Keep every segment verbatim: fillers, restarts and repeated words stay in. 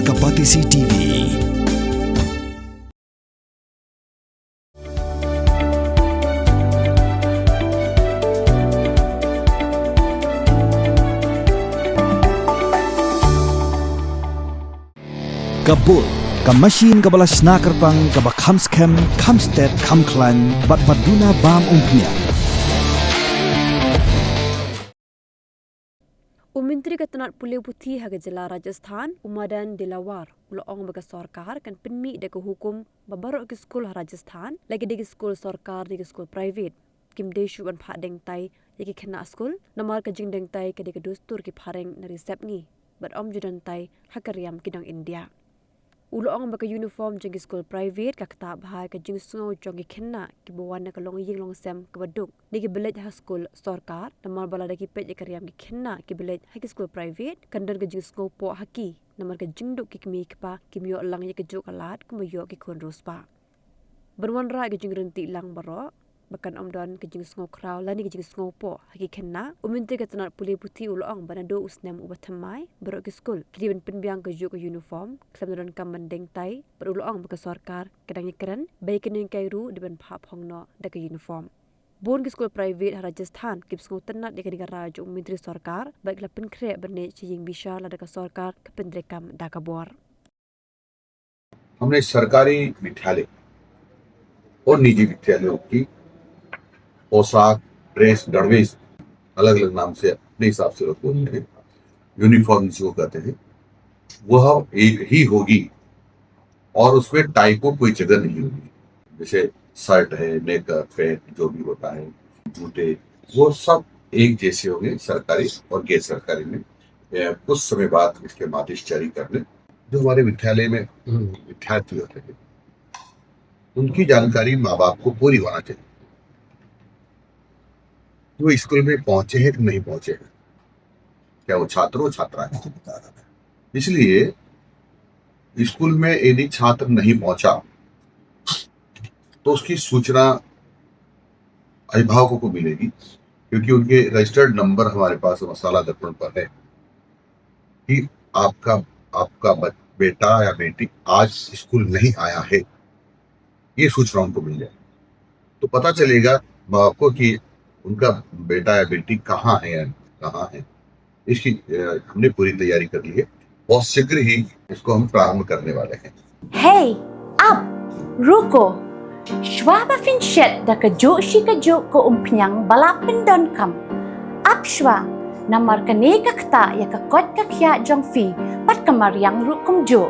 Ka Batesi T V. Ka Bull, ka machine kaba la shna kyrpang, kaba kham skhem, kham stet, kham khlaiñ, bad ba duna bam umphniang. U Myntri ka tnat pule puthi ha ka jylla Rajasthan, u Madan Dilawar, u la ong ba ka sorkar kan pynmih da ka hukum ba baroh ki skul ha Rajasthan, la ki dei ki skul sorkar ne ki skul private, kim dei shuh ban phah deng tai ïa ki khynnah skul, namar ka jingdeng tai ka dei ka dustur ki phareng na ri sepngi, bad ym ju don tai ha ka riam ki nong India. U la ong ba ka uniform jong ki skul private ka ktah bha ïa ka jingsngew jong ki khynnah kiba wan na ka longïing longsem kaba duk ne kiba leit ha skul sorkar, namar ba lada ki peit ïa ka riam ki khynnah kiba leit ha ki skul private, kan don ka jingsngewpoh ha ki namar ka jingduk ki kmie ki kpa kim ïoh lang ïa kajuh ka lad kumba ïoh ki khun riewspah. Ban wanrah ïa ka jingryntih lang baroh ba kan ym don ka jingsngewkhraw lane ka jingsngewpoh ha ki khynnah, u Myntri ka tnat pule puthi u la ong ba naduh u snem uba thymmai baroh ki skul ki dei ban pynbiang kajuh ka uniform khlem da donkam ban deng tai, bad u la ong ba ka sorkar ka dang ïakren ba ïa kane ka ruh dei ban phah phong noh da ka uniform. Bun ki skul private ha Rajasthan kim sngewtynnat ïa kane ka rai jong u Myntri sorkar bad ki la pynkhreh ban leit sha ïing bishar lada ka sorkar ka pyntreikam da ka bor. हमने सरकारी विद्यालय और निजी विद्यालयों की पोशाक, ड्रेस, दस्तावेज, अलग-अलग नाम से अपने हिसाब से लोग बोलते हैं, यूनिफॉर्म जिसको कहते हैं, वह एक ही होगी और उसमें टाई को कोई जगह नहीं होगी। जैसे शर्ट है, नेकर, पैंट, जो भी होता है, जूते, वो सब एक जैसे होंगे सरकारी और गैर सरकारी में। अ, कुछ समय बाद इसके आदेश जारी करने, जो हमारे विद्यालय में, हम्म, विद्यार्थी होते हैं, उनकी जानकारी माँ बाप को पूरी होना चाहिए। वो स्कूल में पहुंचे हैं कि नहीं पहुंचे हैं, क्या वो छात्र हो, छात्रा है। इसलिए स्कूल में यदि छात्र नहीं पहुंचा, तो उसकी सूचना अभिभावकों को मिलेगी, क्योंकि उनके रजिस्टर्ड नंबर हमारे पास मसाला दर्पण पर है कि आपका, आपका बच-, बेटा या बेटी आज स्कूल नहीं आया है, ये सूचना उनको मिल जाए। तो पता चलेगा माँ बाप को कि उनका बेटा या बेटी कहाँ है, कहाँ है। इसकी, अ, हमने पूरी तैयारी कर ली है। बहुत शीघ्र ही इसको हम प्रारंभ करने वाले हैं। Hey, ap, ruko. Shuwa ba phin shet da kajuh shi kajuh ka umphniang ba la pyndonkam, ap shuwa, namar kane ka ktah ïa ka koit ka khiah jong phi bad ka mariang ruh kumjuh.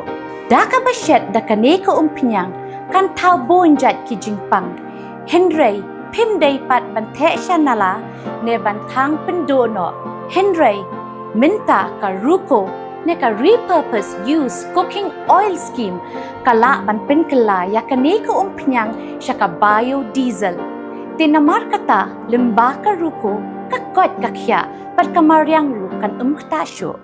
Da kaba shet da kane ka umphniang kan thaw bun jait ki jingpang. Hynrei phim dei pat ban theh sha nala ne ban thang pynduh noh. Hynrei mynta ka ruko ne ka repurpose use cooking oil scheme ka lah ban pynkylla ïa kane ka umphniang sha ka biodiesel. Te namar kata lyngba ka ruko ka koit ka khiah bad ka mariang ruh kan ym ktah shuh.